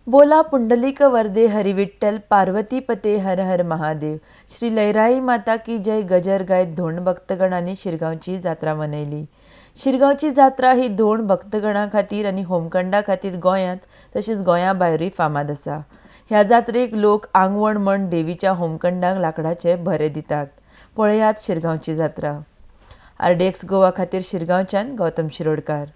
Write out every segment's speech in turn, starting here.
बोला पुंडलिक वरदे हरिविठ्ठल, पार्वतीपते हर हर महादेव, श्री लयराई माता की जय गजर गायत धोंड भक्तगणांनी शिरगांवची जात्रा मनयली. शिरगांवची जात्रा ही धोंड भक्तगणां खातीर आनी होमखंडा खातीर गोंयांत तशेंच गोंया भायरूय फामाद आसा. ह्या जात्रेक लोक आंगवण म्हण देवीच्या होमखंडाक लांकडाचे भरे दितात. पळयात शिरगांवची जात्रा. आरडीएक्स गोवा खातीर शिरगांवच्यान गौतम शिरोडकार.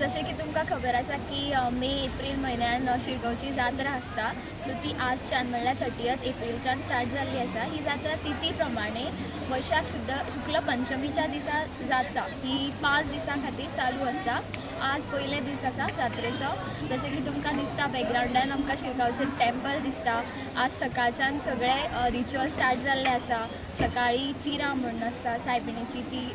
जशें की तुमकां खबर आसा की मे एप्रील म्हयन्यान शिरगांवची जात्रा आसता. सो ती आजच्यान म्हणल्यार 30 एप्रिलच्यान स्टार्ट जाल्ली आसा. ही जात्रा तिथी प्रमाणे वैशाख शुद्ध शुक्ल पंचमीच्या दिसा जाता. ही 5 दिसां खातीर चालू आसता. आज पयले दीस आसा जात्रेचो. जशें की तुमकां दिसता बॅकग्रावंडान आमकां शिरगांवचें टेम्पल दिसता. आज सकाळच्यान सगळे रिच्युअल स्टार्ट जाल्ले आसा. सकाळी चिरा म्हूण आसता सायबिणीची, ती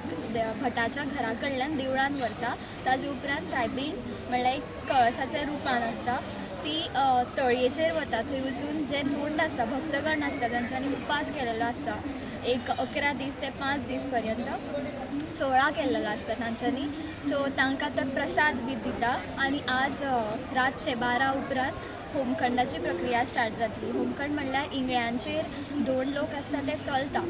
भटाच्या घरा कडल्यान देवळान व्हरता. ताजे उपरांत सायबीण म्हणल्यार एक कळसाच्या रुपान आसता, ती तळयेचेर वता. थंय वचून जे धोंड आसता, भक्तगण आसता, तांच्यांनी उपास केलेलो आसता. एक 11 दीस ते 5 दीस पर्यंत सोळा केल्लो आसता तांच्यांनी. सो तांकां तो प्रसाद बी दिता. आनी आज रातचे 12 उपरांत होमखंडाची प्रक्रिया स्टार्ट जातली. होमखंड म्हणल्यार इंगळ्यांचेर धोंड लोक आसता ते चलता.